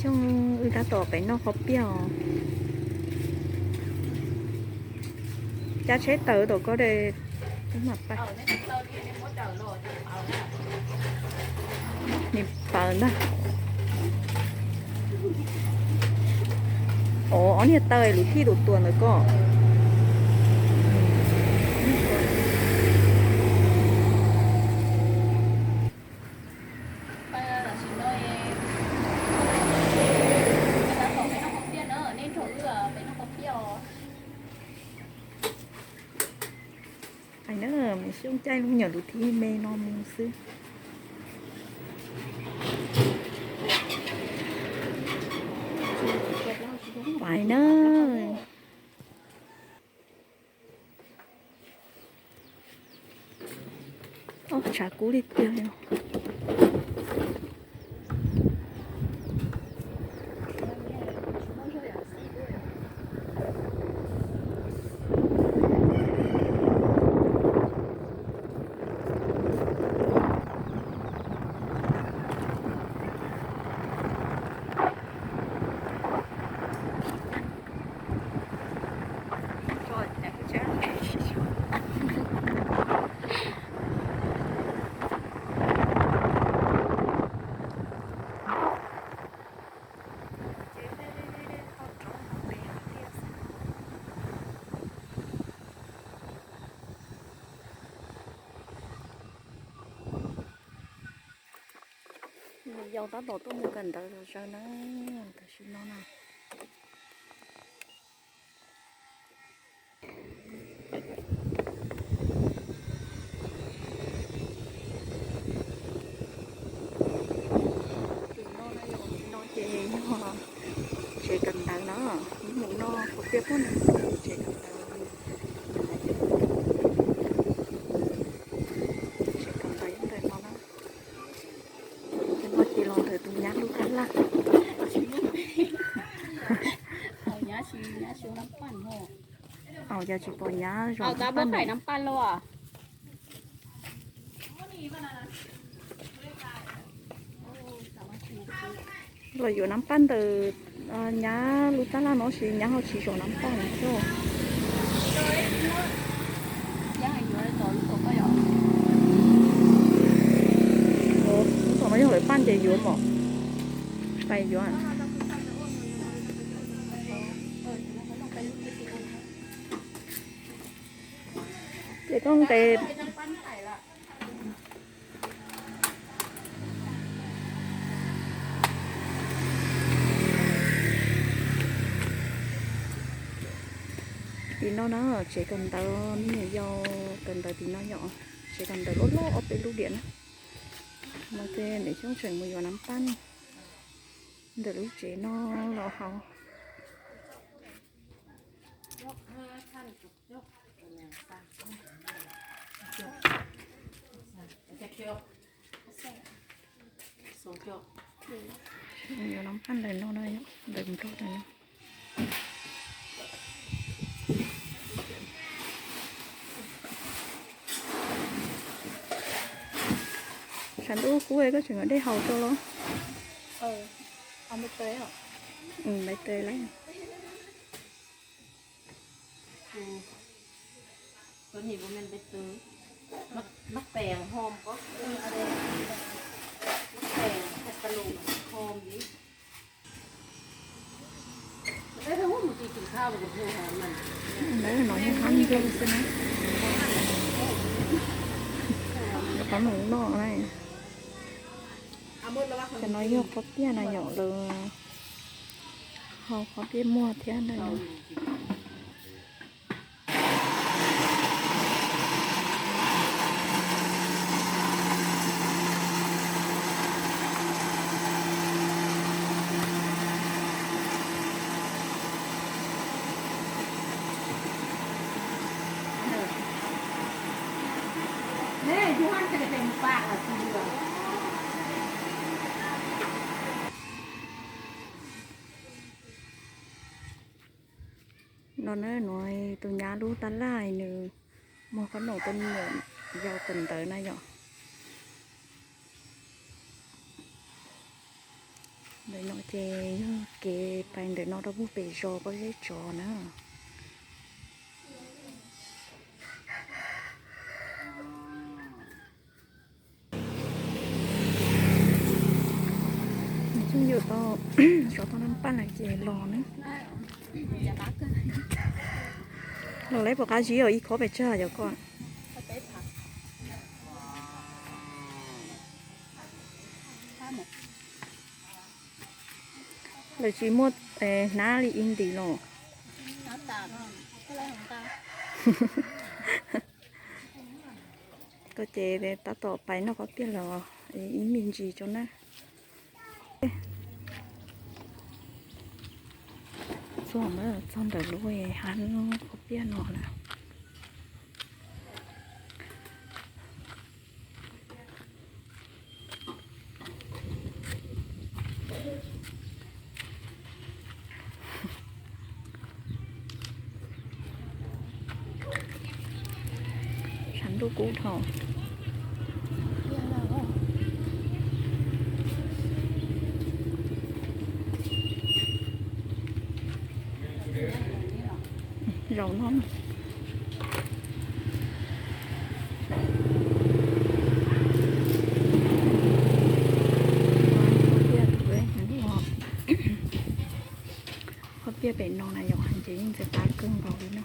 Xyoo wb tab tom pem noj qhov piaj os. Cab tsheb tawm tom ko de. Nim paws ntag. Os, ob niag taw lub thij tus tuam ntawd ko. Pais na, mus xyoob caij lub nyuam lub thij me no mus xwb. Pais na. Ob, tshav kub li tiag li. Yau tab tom tuaj mus kawm ntawv zom zaws na, tam sim no na. Tim no na yom, tim no ces yog tsev kawm ntawv na, mus no qhov tiaj pub na, tsev kawm ntawv, tsev kawm ntawv ntawm no na. Ces no ces los ntawm tus nyab lub tab laj. Au, cas tsis pom nyab zom nab paj los? Los yuav nab paj ntawm nyab lub tab laj no sis nyab ho tsis zom nab paj lawm. Lub tom no yog lawv paj ntes yuav mom, pais yuav. Ces koj nqes. Tim no na, tsev kawm ntawv me nyuam yaus kawm ntawv tim no yom. Tsev kawm ntawv loj loj ob peb lub diam na. No ces niam xyoob tseem mus yuav nab paj ntawm lub tsev no los haus. Yuav nab paj ntawm no, ntawm nrog ntawm no. Tshav ntuj kub koj tseem yuav dej haus rau los? Npais tes lawm. Lawv no yog hab nplooj xwb na. Qhov no noj na. Cov no yog qhob piaj na yom, lawv hau qhob piaj muag thiab ntawd. No na, nuav tus nyab lub tab laj, nws muag qhob noom rau me nyuam yaus kawm ntawv na yom. Ntawm no ces yog kev pais ntawm no rau puag pem zos Pob Zeb Tsov na. Nws tseem yuav tau, tsov tau nab paj lawm ces los na. Los lawv puas qab zib os, ib khob pes tsawg yog koj? Lawv tsis muaj hnab li ib ntim los. Koj ces tab tom pais noj qhov piaj los ib me ntsis tso na. Txog, txog ntawm lub hab qhov piaj no lawm. Sab ntuj kub dhau. Zaum no. Qhov piaj pem no na yom, ces yeej ntxim qab kawg nkaus li na.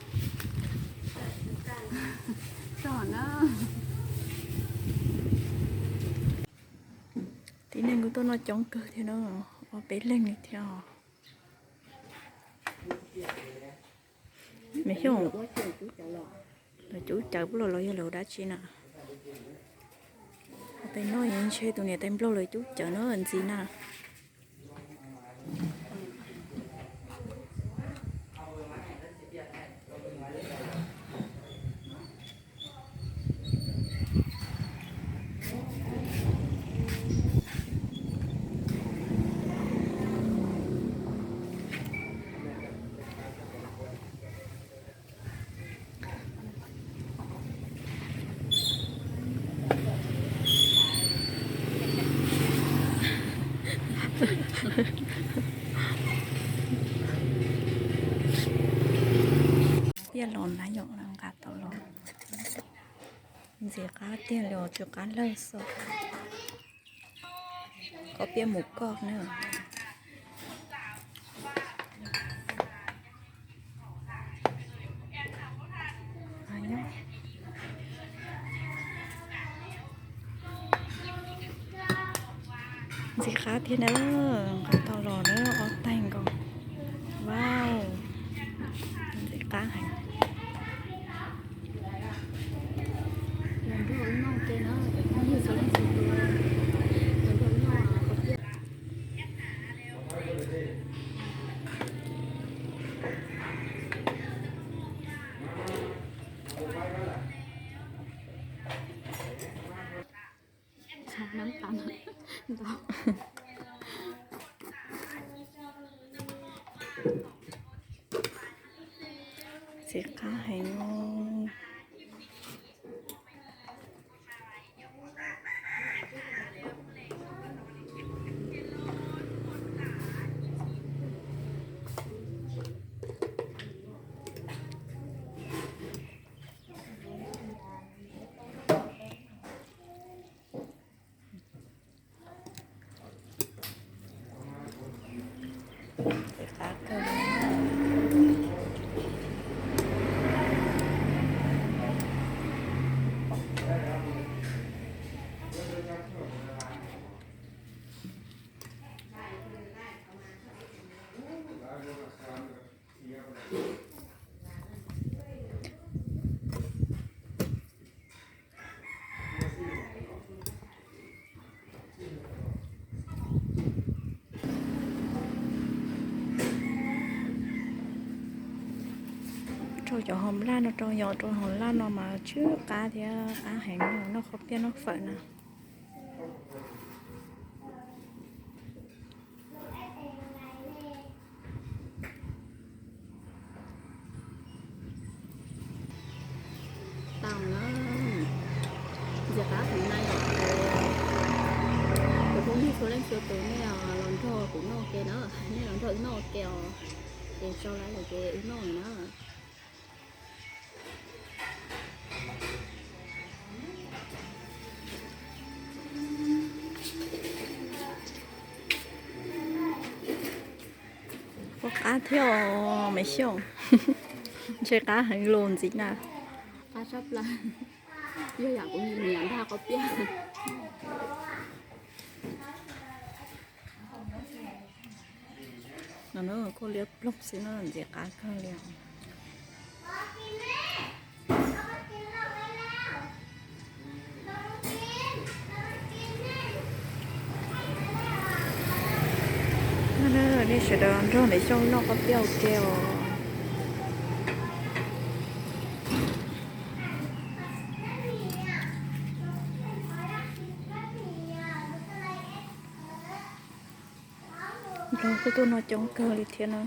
Tib neeg kuj tuaj noj coob kawg thiab na, ob peb leeg li thiab os. Me xyooj, lawv cub cawv puas los los yog lawv dab tsi na? Tais noj ntshe tus niam tais nplog lawv cub cawv no ntxiv na. Piaj los na yom, nqa tau los. Ntxim qab tiag li os, tsw qab lawg xwb. Qhov piaj mus koj na. Ntxim qab tiag na, nqa tau los na ob taig nkaus. Wow, ntxim qab heev. Ntxim qab heev. Rau cov hauv laj no rau, yog rau hauv laj no mas tsw qab thiab qab heev, noj qhov piaj noj fawm na. Tau na, ntxim qab heev na yom. Cov phooj ywg txhua leej txhua tus nej los nrog Kuv noj ke na, nej los nrog wb noj ke os. Ces tso lawm ces wb noj na. Ua qab thiab os Me Xyooj. Ntshe qab heev los ntxiv na. Qab tshaj plaws. Yog yam kuv niam ntag qhov piaj. No kuj liab ploog xwb no, ntxim qab kawg li. Nej sawv daws nrog Me Xyooj noj qab piaj ua ke os. Nrog kuj tuaj noj coob kawg li thiab na.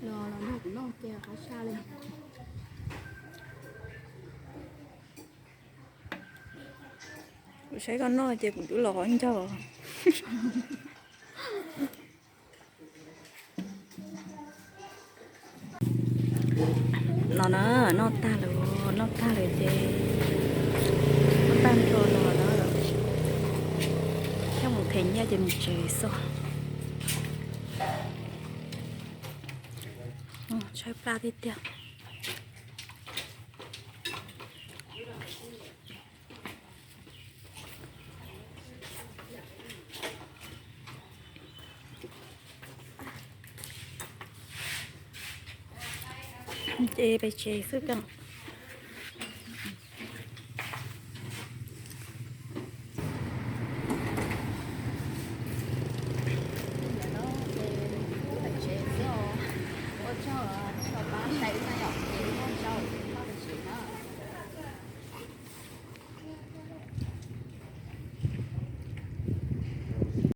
Los los nrog kuv noj ua ke qab tshaj li. Kuv saib koj noj ces kuv twb los qhov ncauj. No na, noj tag lawm, noj tag lawm ces noj tag nrho no na, coj mus them nyiaj ces mus tsev xwb. Tshaib plab tiag tiag. Ces pem tsev xwb os. Ua tsaug nej los pab saib na yom, ces ua tsaug, pab pem tsev na.